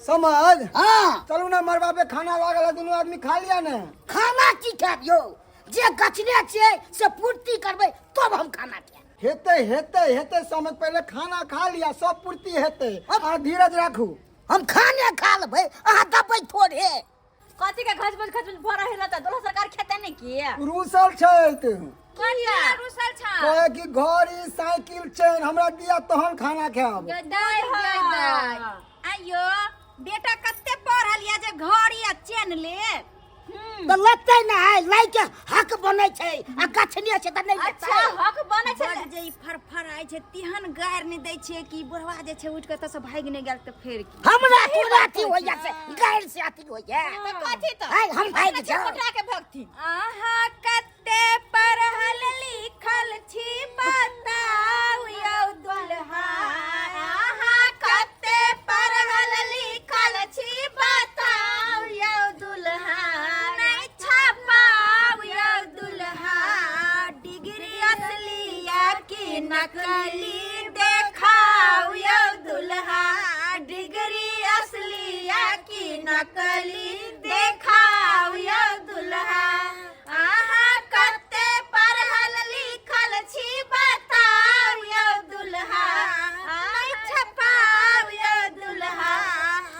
समझ। हाँ। चलू ना, मरबा पे खाना लागल है, दुनू आदमी खा लिया ने। खाना की खायब यौ? जे गछने छियै से पूर्ति करबै तब हम खाना खायब। हेतै हेतै हेतै समझ, पहिले खाना खा लिया, सब पूर्ति हेतै। आ धीरज राखू। हम खाने खा लेबै, अहाँ दबै थोड़े। कथी के घच बच घच बच भऽ रहल त दुल्हा सरकार खेते नहीं किए? रूसल छथि। किया रुसल छा? कहे कि घड़ी साइकिल चैन हमरा दिया तहन खाना खायब। गदाई गदाई। आइयो बेटा, कते पढ़ल या जे घड़ी आ चेन ले? तऽ लेतै ने, है लै के हक बनै छै आ गछने छै तऽ नहि लेतै? अच्छा, हक बनै छै। बड जे ई फरफराइ छै, तेहन गारि नहि दै छियै कि बुढ़वा जे छै उठि कऽ एतऽ से भागि नहि गेल तऽ फेर की? हमरा कोन अथी होइया से गारि से अथी होइया? तऽ कथी तऽ? है, हम भागि जाउ। पटा के भगथिन। अहाँ कते पढ़ल लिखल छी बताउ यौ दुल्हा, अहाँ कते पढ़ल लिखल छी बताउ यौ दुल्हा, नहि छपाउ यौ दुल्हा, डिग्री असली या कि नकली देखाउ यौ दुल्हा, डिग्री असली या कि नकली देखाउ यौ दुल्हा, अहाँ कते पढ़ल लिखल छी बताउ यौ दुल्हा, नहि छपाउ यौ दुल्हा,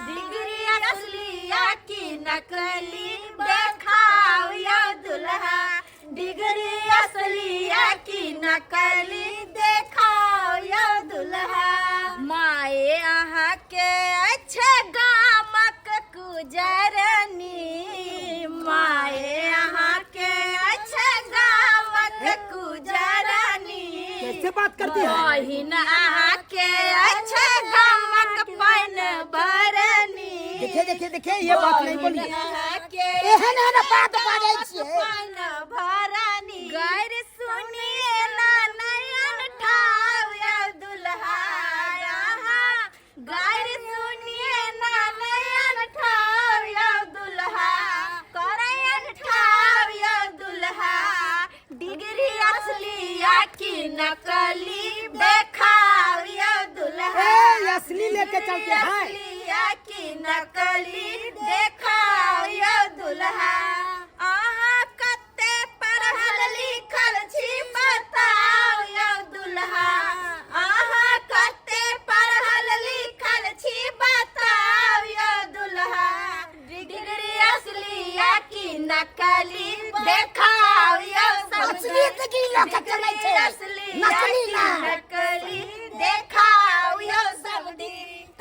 डिग्री असली या कि नकली देखाउ यौ दुल्हा, डिग्री असली या कि नकली देखाउ यौ दुल्हा। माए अहाँके अच्छे गामक कुजरनी, माए अहाँके अच्छे गामक कुजरनी। कैसे बात करती है? बहिन अहाँके अच्छे गामक पानि भरनी। देखिए देखिए देखिए, ये बात नहीं बोली। अहाँके एहन एहन बात बाजै छियै। पानि भरनी। गैर सुनिए ना नयन ठाव यौ दुल्हा, अहाँ गैर सुनिए ना नयन ठाव यौ दुल्हा, करयन ठाव यौ दुल्हा, डिग्री असली या कि नकली देखाव यौ दुल्हा। ए, असली लेके चलते हैं। असली या कि नकली देखाव यौ दुल्हा, अहाँ कते पढ़ल लिखल छी बताउ यौ दुल्हा, अहाँ कते पढ़ल लिखल छी बताउ यौ दुल्हा, डिग्री असली या कि नकली देखाउ यौ। असली डिग्री लऽ के चलै छै, असली या नकली कि ना। नकली देखाउ यौ समधी।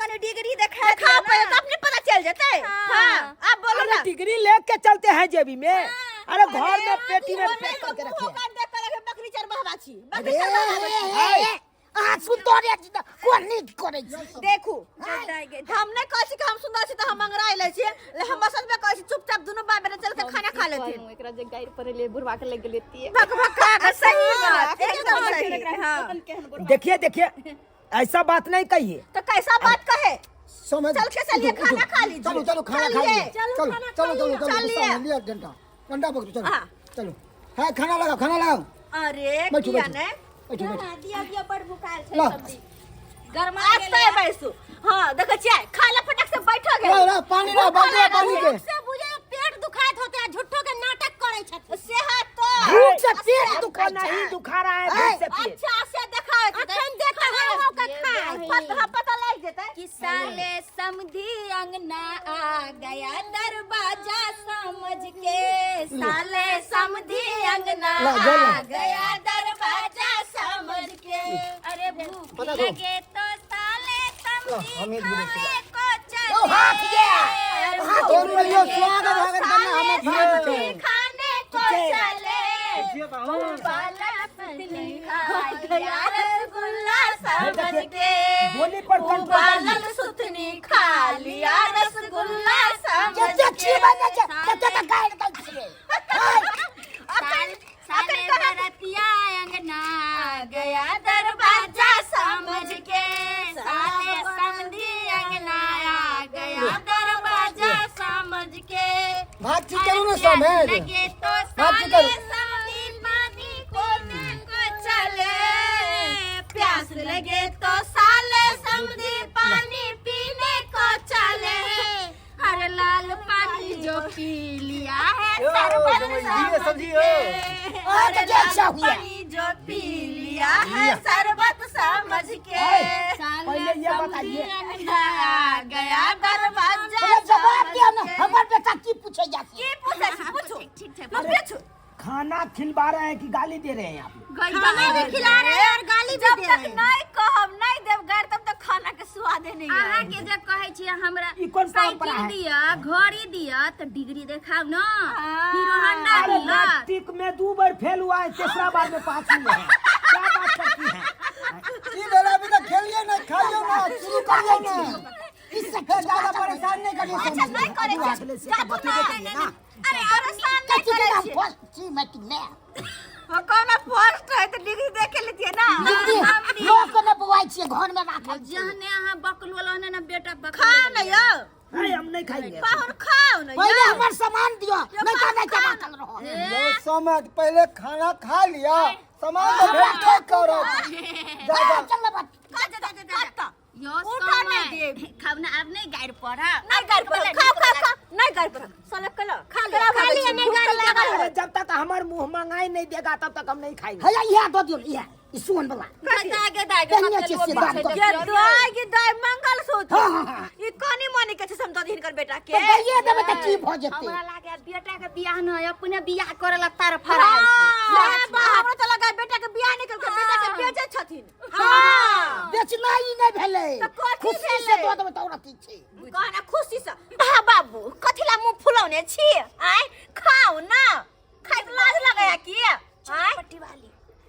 कनी डिग्री देखा देखा पे तो अपने पता चल जते। हां, अब बोलो ना। डिग्री लेके चलते हैं जेबी में? अरे घर में पेटी में पैक करके रखे हैं। कान देख कर बकरी चरवाहा छी। अरे, ए, ए, अहाँ सुन्दर छी तऽ कोन नीक करै छी? देखू, हम नहीं कहै छी कि हम सुन्दर छी तऽ हम अंगराइ लै छी। हम बसंत में कहै छी, चुपचाप दुनू बाप बेटा चल के खाना खा लेथिन। एकरा जे गारि पड़ले, बुढ़वा के लग लेती। भक भक के सही बात, एकदम सही। हां। देखिए देखिए, ऐसा बात नहीं कहिए। तो कैसा बात कहे? समझ। चल के चलिए, उठो, खाना उठो। खा लीजिए। चलो चलो, खाना खा चलिए, लीजिए। चलो, चलो खाना चलो चलो चलो। चलिए। गुस्सा में लिया, डंडा डंडा पकड़ो, चलो। हाँ। चलो, हाँ, खाना लगाओ, खाना लगाओ। अरे बैठो, किया बैठो। ने? बैठो बैठो। दिया दिया, बड़ भुखायल छै। ला। सब्जी गरमा आज तो बैसू। हाँ, देखै छियै, खा ले, फटक से बैठो गेल। ला ला, पानी ला, बाल्टी पानी के। से बुझे पेट दुखाइत होते आ झूठो के नाटक करै छथिन। से हाथ तो भूख से पेट को दुखाइ नहीं छै। दुखा रहा है भूख से पेट। अच्छा से देखाओ। अखन देखा हो के खाय। पता पता लागि जेतै। कि साले समधी अंगना आ गया दरवाजा समझ के, साले समधी अंगना ला, जल ला। आ गया दरवाजा समझ के, अरे भूख पता दो। लगे तो साले समधी हम एक मिनट। खाने को चले। ओ, हाथ ये। अरे हाथ भूख चलू लियो, लगे स्वागत तो वागत करना साले हमें धीरे समधी से। खाने को चले, बाला सुतली खा गया रसगुल्ला समझ के, बोली पर कंट्रोल उबालल करिए। सुथनी खा लिया रसगुल्ला समझ जते के। छिबै नै छै तते तऽ गारि दै छियै। साले बरतिया अंगना गया दरवाजा समझ के, साले समधी अंगना आ गया दरवाजा समझ के। बातचीत करू ना समझ। लगे तो बातचीत साले करू। समधी पानी कोने को चले, प्यास लगे तो साले समधी पानी पीने को चले। पी लिया है यो, शरबत समझिए, समझ समझिए। के। और तो जैसा हुआ। पानी जो पी लिया है शरबत समझ के। पहले ये बताइए। आ गया दरवाजा पहिले जवाब दिया ना, समझ के। हमर बेटा की पूछे जाती। की पूछै छी? पूछू। ठीक छै। लोग पूछू। खाना खिलवा रहे हैं कि गाली दे रहे हैं आप लोग? खाना भी खिला रहे हैं और गाली भी जब दे तक रहे हैं। नहीं कहब नहीं देब गारि तब तक खाना के स्वादे नहीं अहाँ आएत। के जे कहै छियै हमरा ई कोन परंपरा साइकिल है? दिअ, घड़ी दिअ, तऽ डिग्री देखाउ न, हीरो होंडा अरे दिअ। मैट्रिक में 2 बार फेल हुआ है, तीसरा बार में पास हुए हैं। क्या बात करती हैं? की भेल? अभी तक खेलिए ना, खाइए ना, शुरू करिए ना। इससे हे, ज्यादा परेशान नहीं करिए। अच्छा नहीं करै अगले छी। से तो बतेबे करिए ना। अरे परेशान नहीं कथी के करै नाम छी। फर्स्ट छी मैट्रिक में? हम कहना फर्स्ट है तऽ डिग्री देखे लेतियै ना। डिग्री लोक ने बौआइ छियै, घर में राखल छियै। जहने अहाँ बकलोल ओहने ने बेटा बकलोल। खाउ ने यौ। अरे हम नहीं खाएंगे। पाहुन खाउ ने पहिले यौ। हमर सामान दियो, नहीं तऽ नहीं के राखल रहो। लो समझ, पहले खाना खा लिया, सामान तो भेटबे करत। ज्यादा चल ना बात। कतऽ? यो उठा समय। नहीं देब। खाउ न, आब नहीं गारि पढ़ब। नहीं गारि पढ़ब। खाउ खाउ खाउ, नहीं गारि पढ़ब। साला कला खा लिअ, खा लिअ, नहीं गारि अरे पढ़ब। जब तक हमार मुंह मंगाई नहीं देगा तब तक हम नहीं खाएंगे। हैया इएह दऽ दियौ, इएह ई सुन वाला। दाय गे दाय गे, केहने छै से दाम दऽ ये दाय गे दाय मंगलसूत्र। हाँ, हाँ, हाँ। ई कनी मनी के छै से हम दऽ दी हिनकर बेटा के। तऽ दैये देबै तऽ की भऽ जेतै? हमरा लागे बेटा के बियाह न अपने बियाह करे ला तार फरायल छै। हाँ, बा, हमरा तऽ लगा बेटा के बियाह नहीं केलकै, बेटा के बेचै छथिन। हाँ। बेचनाइ ई नहि भेलै, तऽ कथी खुशी से भेलै? दऽ देबै तऽ और अथी छै। कहना खुशी से। भा बाबू कथी ला मुंह फुलौने छी? आय खाउ ना, खाइत लाज लगैया की? आय पट्टी वाली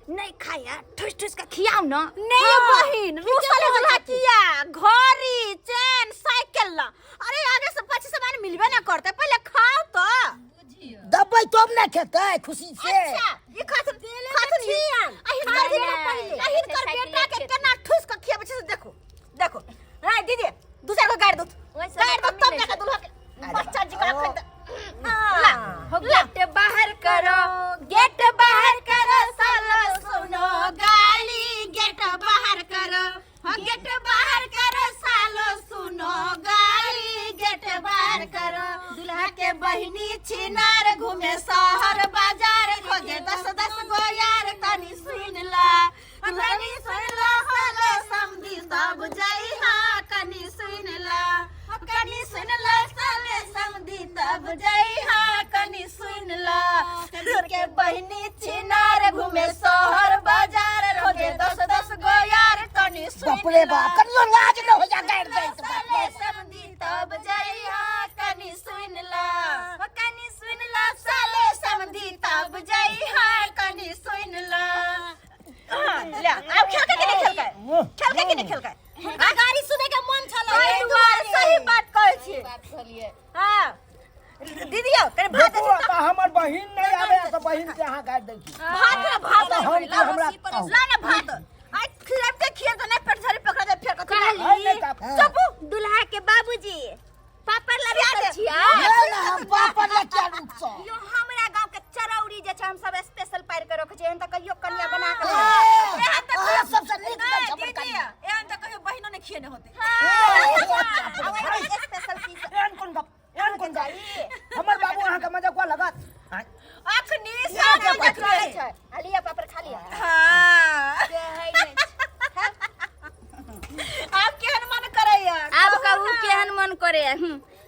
नहीं खाया, ठुस ठुस के खियाउ न। नहीं बहिन, रुसल दुल्हा किया घड़ी चैन साइकिल ला। अरे आगे से पाछे सामान मिलबे ना करते, पहले खाओ तो। देबै तब ने खेतै खुशी से। अच्छा ई खाथुन खाथुन आ हिनकर पहिले। आ हिनकर बेटा के केना ठुस के खियाबै छै से देखो देखो। हाँ दीदी, दूसरा को गाड़ दो, ओइ से गाड़ दो कमी तब नहीं जाके छै। दुल्हा के बच्चा जी का रखन ला। हो गेट बाहर करो, गेट बाहर करो, साला सुनो गाली, गेट बाहर करो, हो गेट बाहर करो, सालो सुनो गाली, गेट बाहर करो। दुल्हा के बहिनी छिनार घूमे शहर बाजार खोजे 10 10 गो यार। तनी सुन ला, तनी सुन ला सालो समधी तब जइहा। कनी सुन ला, कनी सुन ला साले समधी तब जइहा। कनी सुन ला, के बहिनी छिनार घूमे शहर बाजार खोजे 10 10 गो यार। तनी सुन बाप रे बाप, कनियो लाज नहि होइया गारि दैत। बाप साले रे। समधी तब जइहा। कनी सुन ला, कनी सुन ला साले समधी तब जइहा। कनी सुन ला। ले आब खेलकै कि नहीं खेलकै? खेलकै कि नहीं खेलकै? हुनका गाली सुनै के मन छलै। एहि दुआरे सही बात कहै छी। बात कहलियै। हाँ दीदी यौ, कनि भात देखो दे। तऽ हमर बहिन नहीं आवे तऽ बहिन के अहाँ गारि दै छी। भात ना, भात तऽ हम की हमरा कहू? ला ना भात। आइ खिलाबते खिया तऽ नहीं पेट झरी पकड़ा जाए फेर कथी। है नहीं तऽ चुप। दुल्हा के बाबूजी पापड़ लगा छियै। नहि नहि, हम पापड़ लए किया रुकसब? यो हमरा गांव के चरौरी जे छै हम सब स्पेशल पारि के रखै छियै, एहन तऽ कहियो कनिया बना के ए, एहन तऽ अहाँ सबसँ नीक दै छै हमर दीदी कनिया। एहन तऽ कहियो बहिनो नहि खियेने होतै। स्पेशल पीस। एहन कोन गप, एहन कोन गप? हमर बाबू अहाँके मजाकुआ लगत? आँय? अखनी सब मजाक करै छै। आ लिअ पापड़ खा लिअ। हाँ आब केहन मन करैया? आब कहू केहन मन करे?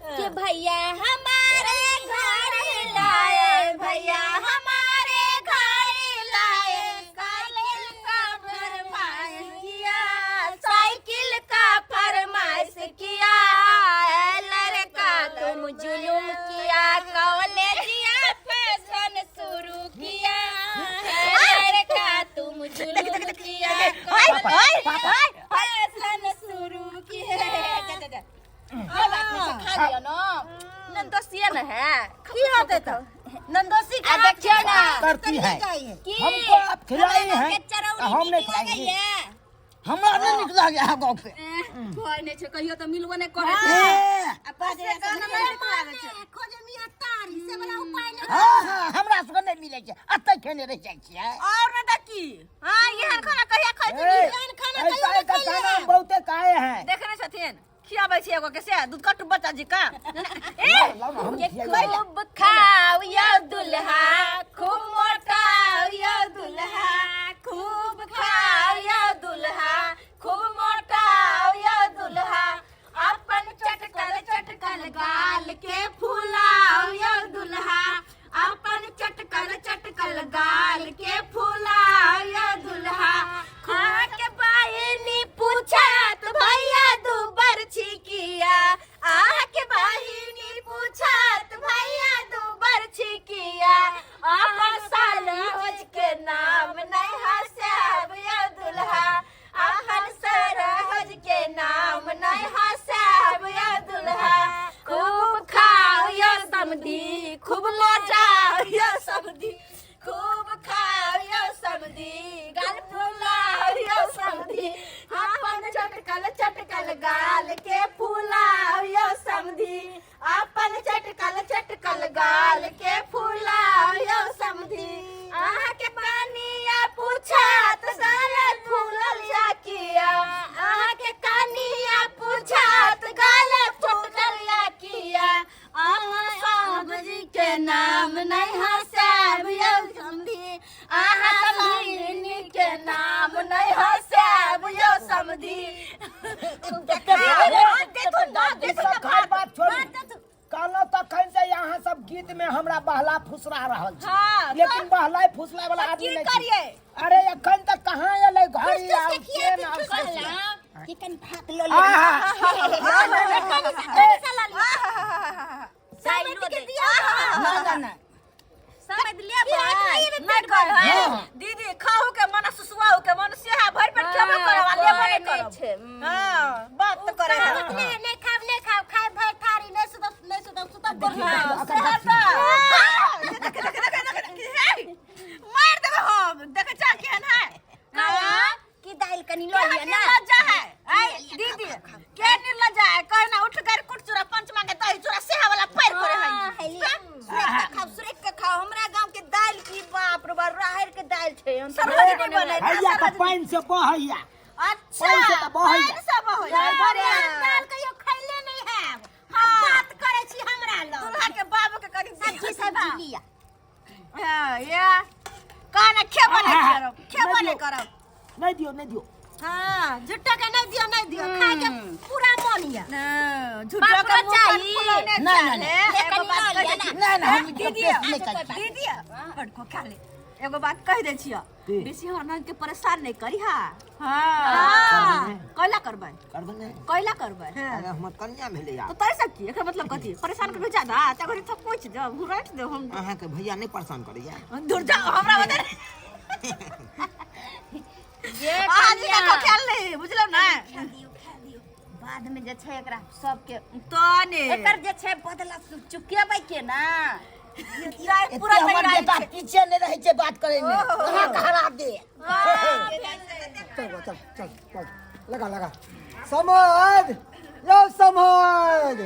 कि भैया हमारे घर लाए, भैया हमारे घर लाए, साइकिल का फरमाइश किया, साइकिल का फरमाइश किया, लड़का तुम जुलुम किया, कॉलेजिया फैशन शुरू किया, लड़का तुम जुलुम किया, फैशन शुरू किया। ये बात नहीं छै, खा लिअ न। नंदोसिए न है। की होतै तऽ नंदोसी? आ देखियौ ना। करती है की हमको आप खिलाई हमरा हैं के चरौरी हम नहीं नीक खिलाएंगे। लगैया? हमरा नहि नीक लागैया अहाँ गाँव पे। कोइ नहि छै, कहियो तऽ मिलबो नहि करै ए, छै। आ बाजरे से हँ हँ, हमरा सबके नहि मिलै छै, एतै खेने रहि जाइ छियै। और न तऽ की? हाँ, एहन खाना कहिया खाइ ए, छथिन? ऐसा ऐसा खाना हम बहुते खाए हैं। देखने छथिन। खियाबै छी एगो के से दूध कट्टू बच्चा जी का। ए हम के खियाइए। खूब खाओ यो दुल्हा, खूब मोटाओ यो दुल्हा, खूब खाओ यो दुल्हा, खूब मोटाओ यो दुल्हा, अपन चटकल चटकल गाल के फुलाओ यो दुल्हा, अपन चटकल चटकल गाल के फुलाओ यो दुल्हा। खा के बहिनी पूछत भैया दूबर छिकिया, आह के बहिनी पूछत भैया दूबर छिकिया, अपन सालहोज के नाम नहीं हसाब यो दुल्हा, अपन सरहज के नाम नहीं हसाब यो दुल्हा। खूब खाओ यो समधी, खूब मजाओ यो समधी, खूब खाओ यो समधी, गाल फुलाओ यो समधी, अपन चटकल चटकल गाल के फुलाओ यो समधी, अपन चटकल चटकल गाल के फुलाओ यो समधी। अहाँ के कनिया पूछत गाल फूलल या किया, अहाँ के कनिया पूछत गाल फूलल या किया, अहाँ समझी के नाम नहीं हसाब यो समधी, अहाँ समधिनी के नाम नहीं हसाब यो समधी। ई सब खाय बात छोड़ू। कहलहुँ तखन से यहाँ सब गीत में हमरा बहला फुसरा रहल छै। हाँ, लेकिन बहला फुसला वाला आदमी की नहीं छै। करिए? अरे एखन तक कहाँ एलै घर आब के नाम कहला कि कनि भात लऽ ले। आहा। समझ के दिया ना ना ना समझ लिया भाई नहीं कर है दीदी, खाहू के मन सुसुआहू के मन सेहा भर पेट खेबो करब आ लेबो नहीं करब। हां बात तो करे है। नहीं नहीं खाब, नहीं खाब, खाए भर थारी नहीं सुतब, नहीं सुतब, सुतब बोल। हाँ, सेहा तो देख देख देख देख हे मार देबे हम, देख चा केहन है। कहला कि दाल कनि लऽ लिअ ना। निर्लज्जा है ऐ दीदी, के निर्लज्जा है कहे ना उठ कर कुट चूरा पंच मांगे दही चूरा सेहा वाला पैर करे है। सुरैख के खाओ, सुरैख के खाओ, हमरा गांव के दाल की बाप रे बाप, राहड़ के दाल छै। हम सरहद नहीं बने हैया तऽ पानि से बहैया। अच्छा पानि से तऽ बहैया। पानि से बहैया। दाल कहियो खैले नहीं हैब। हम बात करै छी हमरा लग। दुल्हा के बाबू के करी सब्जी सब्जी लिया। हां या काना खेबो नहीं करब, खेबो नहीं करब। नहीं दियो, नहीं दियो। हां झुट्टा के नहीं दियो, नहीं दियो, खाए के पूरा मन या। झूठा बाप के रे मुंह पर चाही। फुलौने ना, ना, चाहे। ना। एगो कनी बात लऽ कह लिअ दै छी। ना। ना ना हम दीदी टेस्ट नहीं करै छी। दीदी बड़को खा ले, एगो बात कह दै छियो, की? बेसी हमरा ननद के परेशान नहीं करी। हा हां कैला करबै, करबै नहि। कैला करबै? अरे हमर कन्या भेलै तो आब। तोरे सब की एकर मतलब कथी परेशान करबै ज्यादा? त घड़ी थक पूछ दे हुरट दे हम। अहाँके भैया नहि परेशान करैया? दूर जाओ हमरा बता। ये आज कनिया। का ख्याल नहीं बुझलो ना। खा दियो, खा दियो, बाद में जे छै एकरा सबके तो ने एकर जे छै बदला चुकेबै के ना। जाय पूरा एते हमर तैयारी बेटा छै। पीछे नहि रहै छै बात करै मे, कहाँ कहाँ दे। चल चल चल चल, लगा लगा समझ यौ समझ।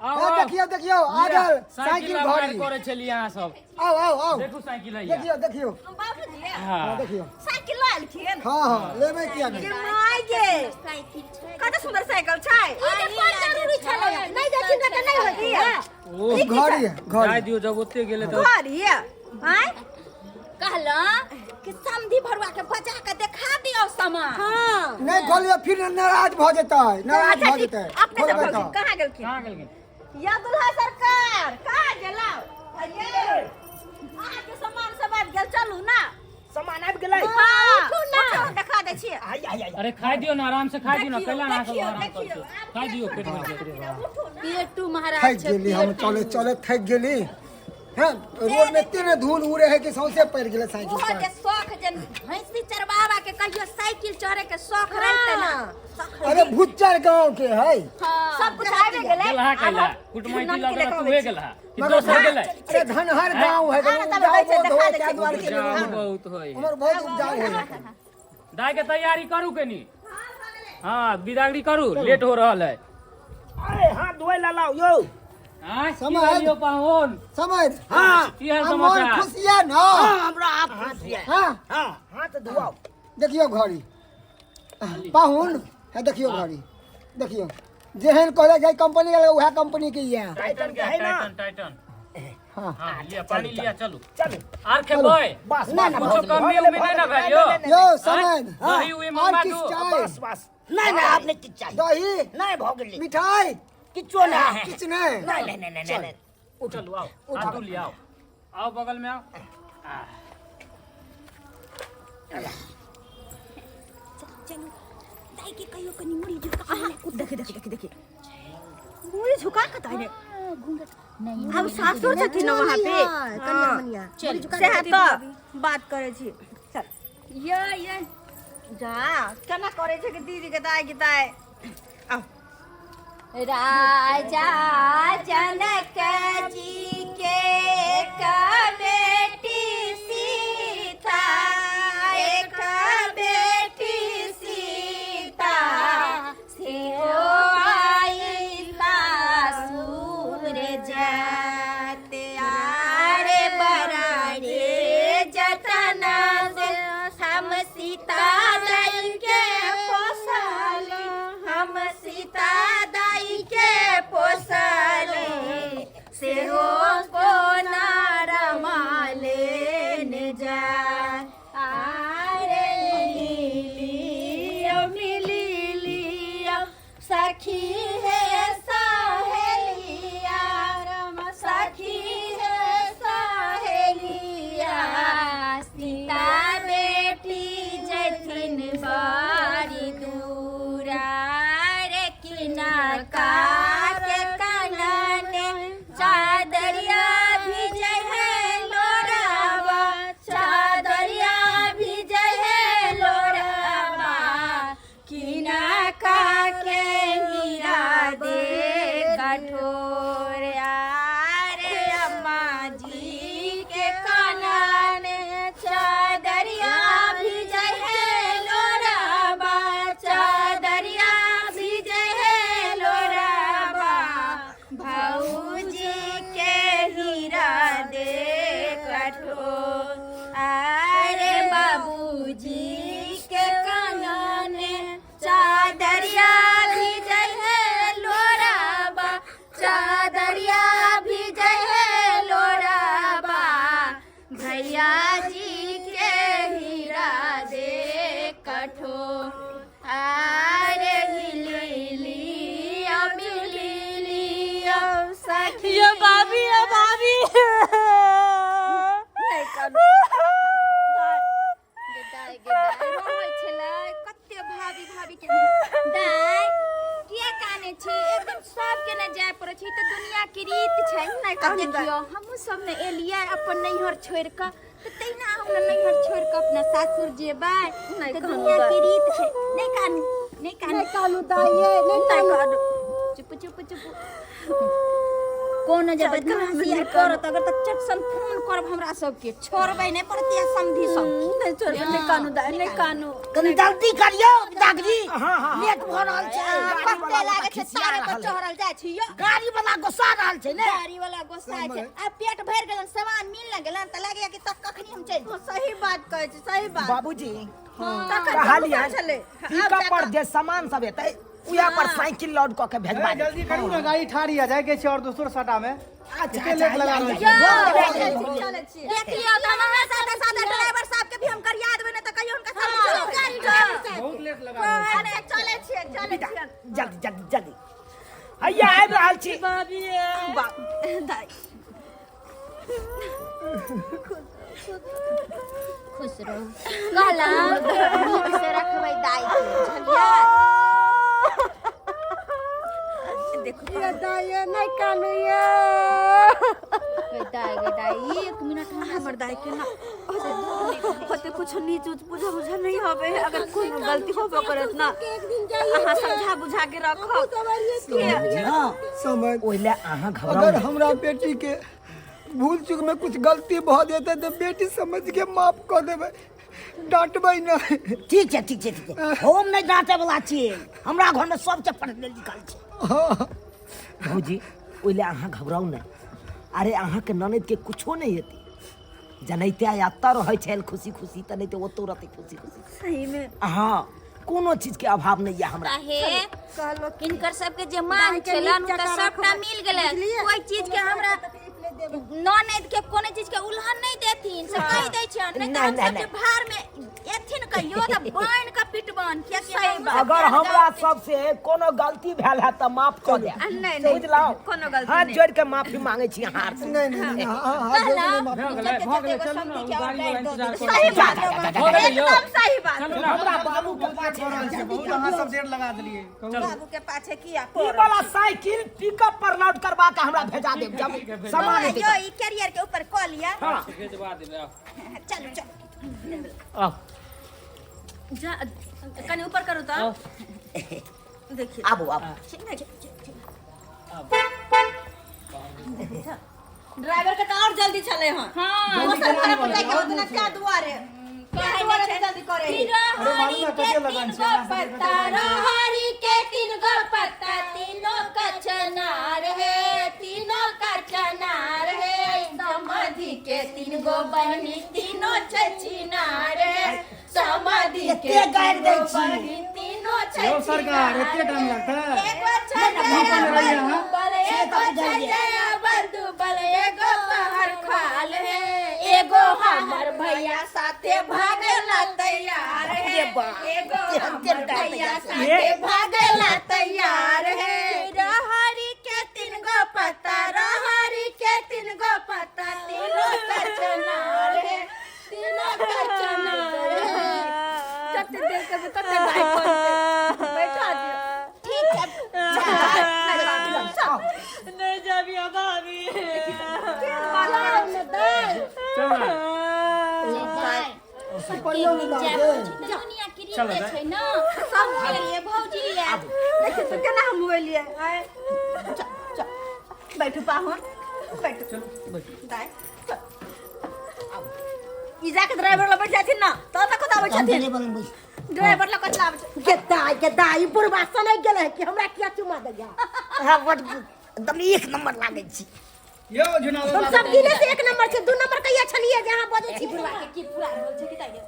आउ, ए, आउ। देखियौ देखियौ आ गेल साइकिल साइकिल बाहर घड़ी। करे छलियै अहाँ सब। आउ आउ आउ। देखू साइकिल हैया। देखियौ देखियौ। बाबूजी हाँ। देखियौ। साइकिल लऽ एलखिन। हाँ हाँ लेबै किया नहि। ये my गे साइकिल छै। कते सुंदर साइकिल छै। ई तऽ कोन जरूरी छलै? नहि देखी तऽ नहि होइत है। ओ घड़ी है जाय घड़ी। दियौ, जब ओते गेलै तऽ घड़ी आँय कहला कि समधी भरुआ के बजा के देखा दियौ सामान। हाँ नहि खोलियौ फिर नाराज भऽ जेतै, नाराज अच्छा भऽ ठीक जेतै। अपने सब खोलबै गेलखिन तऽ। कहाँ गेलखिन? कहाँ गेलखिन? या दुल्हा सरकार कहाँ गेलौ? अहाँके सामान सब आबि गेल, चलू ना। सामान आबि गेलै। हाँ उठू ना, देखा दै छियै। आइ आइ आइ। अरे खाय दियौ ना, आराम से खाय दियौ ना। देखियौ, कैला अहाँ सब देखियौ, आराम देखियौ, करै छियै? खाय दियौ पेट भरि के। उठू ना। पेटू महाराज थाकि छै। गेली हम, चले चले थाकि गेली। हाँ रोड में एते ने धूल उड़े है कि सौंसे पड़ि गेलै साइकिल ओहो पर। जे शौक जे भैंसी चरवावा के कहियो साइकिल चढ़े के शौक रहते ना। अरे भुच्चर गांव के है। सब कुछ आबि गेलै। गेलहा कैला कुटमैती ननकी लगल लऽ कऽ तूहे अबै छी। गेलहा कि मगर दोसर गेलै? अरे धनहर गांव है, हाँ, तब उपजाऊ दै छै, बहुत देखा होय दै ताहि छै। दुआरे के उपजाऊ बहुत होय। हमर बहुत उपजाऊ है। दाय के तैयारी करू कनी। हाँ बिदागरी करू, लेट हो रहल है। अरे हाथ धोए ला लाउ यौ। आँय, की समझ। भेलियौ पाहुन? समझ। हाँ की हाल आ मन समाचार? खुशिया ना। हाँ हमरा आप खुशी है। हाँ हाँ हाथ धोआउ। देखियौ घड़ी पाहुन है, देखियौ घड़ी देखियौ। जेहन कहले जाय कंपनी के उहे कंपनी के ये टाइटन के है ना? टाइटन टाइटन हाँ हाँ लिया पानी लिया चलू चलू आर खेबै बस ना, बस, ना, बस, कुछो कमी भऽ गेलै, उमी भऽ नहि ना गेलै, भेल यौ? नहि, नहि, यौ नहि, समझ दही उही और मंगा किछु दू चाही बस बस नहीं नहीं आपने किछु चाहिए दही नहीं भऽ गेलै मिठाई किछो नहीं किछु नहि नहीं नहीं नहीं नहीं नहीं चलू आओ हाथ लिया आओ आओ बगल में आओ चलू दाई के कहियो कनी मुड़ी झुका देखे देखे देखे देखे मुड़ी झुका के ताने नहीं अब सासुर छथिन ना वहाँ पे कनिया मनिया चल सएह तऽ बात करै छी चल ये ये जा केना करै छै कि दीदी के दाय के दाय आउ राजा जनक जी के एक बेटी सीता, एक बेटी सीता, से हो आई सासुर जाते आरे बरारे जतन से हम सीता दाई के पोसली, हम सीता दाई के पोसली, से हो कोना रमालेन जा आरे लिलियो मिलिलियो सखी हे सहेलिया, राम सखी हे सहेलिया, सीता बेटी जथिन बड़ी दूरा रे किनका के कनने चादरिया भिजै है लोराबा, चादरिया भिजै है लोराबा, किनका के हीरा दे कठोर आरे अम्मा जी के कनने चादरिया भिजै है लोराबा, चादरिया भिजै है लोराबा, भौजी के हीरा दे कठोर अरे बाबूजी के कनने चादरिया भिजै है लोराबा, चादरिया भिजै है लोराबा, भैया जी के हीरा दे कठोर अरे हिलिलिया मिलिलिया सखी ये भाभी ये भाभी नहीं कानू गे दाइ गे दाइ रोबै छलै कते भाभी भाभी के दाइ किया काने छी एकदम सबके ने जाय पड़ै छै ई तऽ दुनिया के रीत छै नहि आब कानू दाइ। देखियौ हमहूँ सब ने एलियै अपन नैहर छोड़ि कऽ तऽ तहिना हम ने नैहर छोड़ि कऽ अपना सासुर जेबै नहि तऽ कानू दुनिया दाइ। के रीत छै नहि कानू नहि कानू नहीं कानू दाई ये नहीं कानू चुप चुप चुप कोनो जे बदमाशी आर करत अगर तऽ चट सन फोन करब हमरा सबके छोड़बै नहि पड़तै आ समधी सब नहि छोड़बै नहि कानू दाइ नहि कानू कनी जल्दी करियौ बिदागरी हाँ, हाँ। लेट भऽ रहल छै कते लागै छै खिसिया तारे पर रहल है। चढ़ल जाइ छी यौ गाड़ी वाला गुस्सा रहल छै ने गाड़ी वाला गुस्सा छै आ पेट भरि गेलन सामान मिल न गेलन तऽ लागैया कि तक कखनी हम चलि जायब। सही बात कहै छी सही बात बाबूजी तखन कहलियै छलै पिकअप पर जे सामान सब हेतै उएह पर साइकिल लोड कऽ के भेजबा देब। जल्दी करू ने गाड़ी ठाड़ी आ जाए के छै और दोसर साटा में अच्छा कते लेट लगा रहल छी चलै छी देख लियौ तऽ हम अहाँ सादा सादा ड्राइवर साहब के भी हम गरिया देबै ने तऽ कहियो हुनका सामने गाड़ी ड्राइवर साहब बहुत लेट लगा रहल छी। अरे चलै छियै चलै छियै जल्दी जल्दी जल्दी हैया आबि रहल छी बाप दाइ खुश रहू कहला नीक से रखबै दाइ के बुझलियै देखो ये दाई ये नहीं कानू ये गै दाइ गै दाइ एक मिनट हमरा हमर दाइ के ना होते कुछ नीच उच बुझा बुझा नहीं होबे है अगर कोनो गलती होबो करत ना एक दिन अहाँ समझा बुझा के रखो हाँ समझ ओहि लए अहाँ घबराउ अगर नहि। हमरा बेटी के भूल चूक में कुछ गलती भऽ जेतै तऽ बेटी समझ के माफ कऽ देबै डांटबै नहि ठीक छै ठीक छै ठीक छै हम नहि डांटे वाला छियै हमरा घरमे सबके पढ़ल लिखल छै हाँ भौजी ओहि लए अहाँ घबराउ नहि अरे अहाँके ननदके कुछो नहि हेतै जनैते आइ एतऽ रहै छल खुशी खुशी तऽ नहि तऽ ओतौ रहतै खुशी खुशी सही में हँ कोनो चीज के अभाव नहीं है हमरा। हे हिनकर सबके जे मांग छलन उ त सबटा मिल गेलै। कोई चीज के हमरा ननद के कोनो चीज के उल्हन नहीं देथिन से कहि दै छियन, नहीं त हम नहीं, सब जे भार में एथिन कहियो त बान्हि के पिटबन, कियाकि हम सब अगर हमरा सबसे कोनो गलती भेल है त माफ कर दे। नहीं, नहीं, बुझलौ? कोनो गलती हाथ नहीं। जोड़ के माफी मांगे छी अहाँ से। नहीं नहीं नहीं, हाँ हाँ, हाथ जोड़ के नहीं माफी। भऽ गेलै, भऽ गेलै, चलू ने, ओ गाड़ी वाला इंतजार करू। सही बात, भऽ गेलै यौ। एकदम सही बात। चलू ने। हमरा बाबू के पाछे बहुत अहाँ सब देर लगा देलियै। बाबू के पाछे किया ई वाला साइकिल पिकअप पर लोड करवा के हमरा भेजा देब जब सामान हेतै। यो ई कैरियर के ऊपर कऽ लिअ। हाँ, भेजवा देबै, आउ। चलू चलू। आउ। जा कनी ऊपर करू तऽ। आउ। देखिए। आबू आबू। ड्राइवर के तऽ और जल्दी छलै हँ। हां, दोसर घर पर जाके उतना क्या दुआरे कहै दुआरे छै, जल्दी करे। रहरी के तीन गो पत्ता, रहरी के तीन गो पत्ता, तीनों का चनार है, तीनों का चनार है। समाधि के तीन गो बहनी, तीनों छछिनार है। समाधि के एते गारि तीन दै गो छी। बहनी, तीनों यौ सरकार, छछिनार एते टाइम है। लगतै? एगो छजया बंदूबल, एगो छजया बंदूबल, एगो पहर खाल है, एगो हमर भैया साथे भागेला तैयार है, एगो हमर भैया साथे भागेला तैयार है। रहरी के तीन गो पत्ता, रहरी के तीन गो पत्ता, तीनों का चनार है, तीनों का चनार है। जते देर करबै तते भाई पड़तै। बैठा दियौ। ठीक छै। नहीं जाबी भाभी। जाउ ने दाइ। चलू ने। सुपरियो नहीं जाय दाइ। भौजी तऽ दुनिया के रीते छै ने, सब गेलियै भौजी आयल। देखियौ तऽ केना हम एलियै। आँय। चल, चल। बैठू पाहुन, बैठू। दाइ, चल। ई जाके ड्राइवर लग बैठ जाथिन ना तब तक कतऽ आबै छथिन। ड्राइवर लग कतऽ आबै छथिन? गे दाइ, गे दाइ, ई बुढ़बा सनकि गेलै कि हमरा किया चुमा दैया? हाँ, बड एकदम एक नंबर लागै छी। यौ झुना हम सब दिने से एक नंबर छै, दू नंबर कहिया छलियै जे अहाँ बजै छी बुढ़बा के की पूरा रहल छै कि तैयो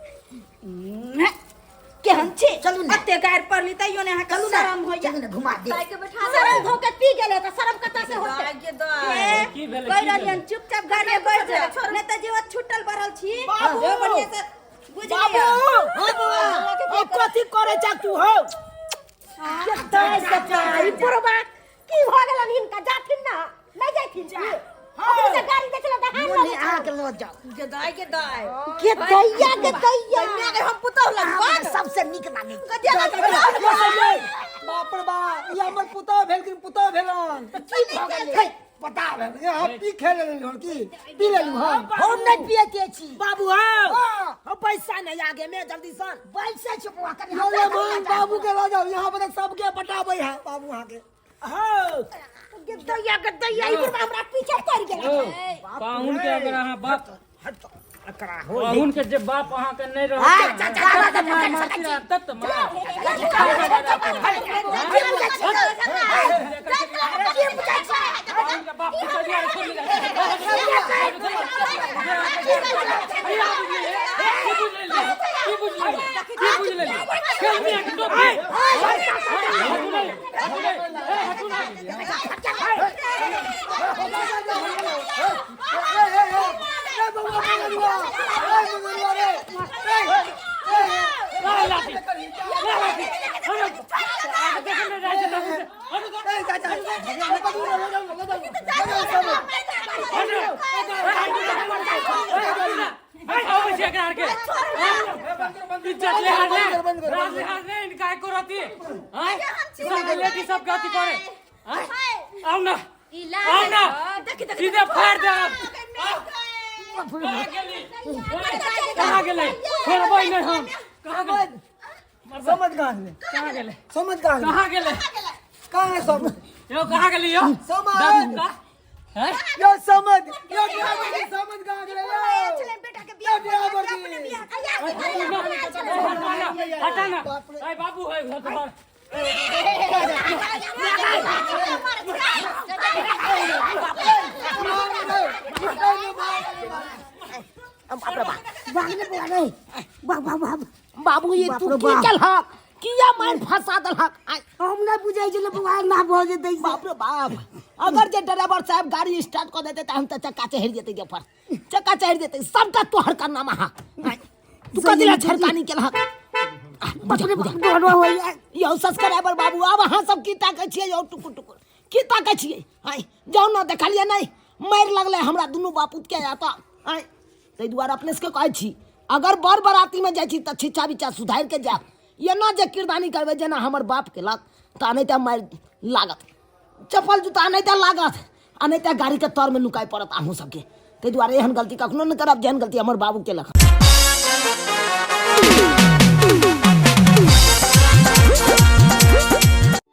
केहन छी? चलू ने। एते गारि पड़ली तैयो ने अहाँके चलू ने, शरम होइया। चलू ने, घुमा दे। दाइ के बैठा शरम धो के पी गेलै तऽ शरम कतऽ से होतै? दाइ के दाइ। की भेलै, कहि की रहलियन भेलै? चुपचाप गाड़ी में बैठ जा, नहि तऽ जे ओ छुटल बढ़ल छी बाबू! ओ बढ़िया से बुझि बाबू लिअ। ओ कथी करे छ तू हौ? गे दाइ, गे दाइ, ई बुढ़बा की भऽ गेलनि हिनका? जाथिन ना, नहि जाथिन की? अखनी से गाड़ी देखला तऽ हाथ लगै छै। लऽ जाओ। गे दाइ, गे दाइ। गे दैया, गे दैया। कन्या के हम पुतहु लगबन। सबसे नीक लागै छै। कदिया के पुतहु लगबन। बाप रे बाप, ई हमर पुतहु भेलखिन, पुतहु भेलन। की भऽ गेलै? पता भेल यहाँ पी खेल लेलहुँ हन की? पी लेलहुँ हन? हम नहि पियैत छी। बाबू हौ, हौ पैसा नहीं आगे में जल्दी सन। बैसै छै बौआ कनि। यो ये मान बाबू के लऽ जाउ, यहाँ पर सबके पटाबै है बाबू अहाँ के। हौ गे दैया, गे दैया, ई बुढ़बा हमरा पीछे पड़ि गेल। यौ, पाहुन के अगर अहाँ बाप, हट एकरा हो। पाहुन के जे बाप अहाँ के नहीं रहत तब तऽ मार। पाहुन के बाप के दुआरे छोड़ि देलक। की बुझलियै? की बुझलियै? की बुझलियै? खेल मियाँ के टोपी। हटू नहीं, हटू नहीं, ए, हटू नहीं। ए ए ए ए बउआ मंगरुआ, ए मंगरुआ रे, ए ए ला लाठी, ला लाठी। हटू। आगे देखल नहीं जाइ छै तब से। हटू तो। ए चाचा, ए बाबू लऽ जाउ, लऽ जाउ, लऽ जाउ सब। हटू। ए, हटू तो। ए, हटू ना। ए, आबै छै एकरा आरके। इज्जत लेहार ने, राज लेहार ने, इनका एको रति। आँय? सब लेडी सबके अथी करे। आँय? आउ ना, ई आउ ना। लागत सीधे फाड़ दे आब। कहाँ गेली? कहाँ गेलै? छोड़बै नहि हम। कहाँ गेलै? समझ कहाँ गेलै? कहाँ गेलै? समझ कहाँ गेलै? कहाँ गेलै? कहाँ है समझ? यौ कहाँ गेलै यौ? समझ। दादू का? हैं? यो समझ, यो ड्राइवर जी समझ कहाँ गेलै यो? बेटा के यो ड्राइवर जी। हटा ना। ए बाबू है घर तोहर। बाप रे बाप, बाप रे बाप रे, वाह वाह वाह। बाबू ये बाप तू रे की बाप। केलहक? किया मार फंसा देलक आय? हम नहि बुझै छलै बौआ एना भऽ जेतै से। बाप रे बाप, अगर जे ड्राइवर साहब गाड़ी स्टार्ट कऽ देते तऽ हम तऽ चक्का चढ़ि जेतै, जे पर चक्का चढ़ि जेतै। सबटा तोहर कारनामा हा। आय, तू कथी लए छड़कानी केलहक? बाप रे बाप, डर होइए। यौ सब्सक्राइबर बाबू, आब अहाँ सब की ताकै छियै यौ? टुकुर टुकुर की ताकै छियै? आँय, जाउ ने, देखलियै नहि, मारि लगलै हमरा दुनू बापूत के आता। आँय, ताहि दुआरे अपने सबके कहै छी, अगर बर बरातीमे जाइ छी तऽ छिच्चा बिच्चा सुधारि के जायब। एना जे किरदानी करबै जेना हमर बाप केलक, तऽ नहि तऽ मारि लागत, चप्पल जूता नहि तऽ लागत, आ नहि तऽ गाड़ीके तरमे नुकाय पड़त अहूँ सबके। ताहि दुआरे एहन गलती कखनो नहि करब जेहन गलती हमर बाबू केलक।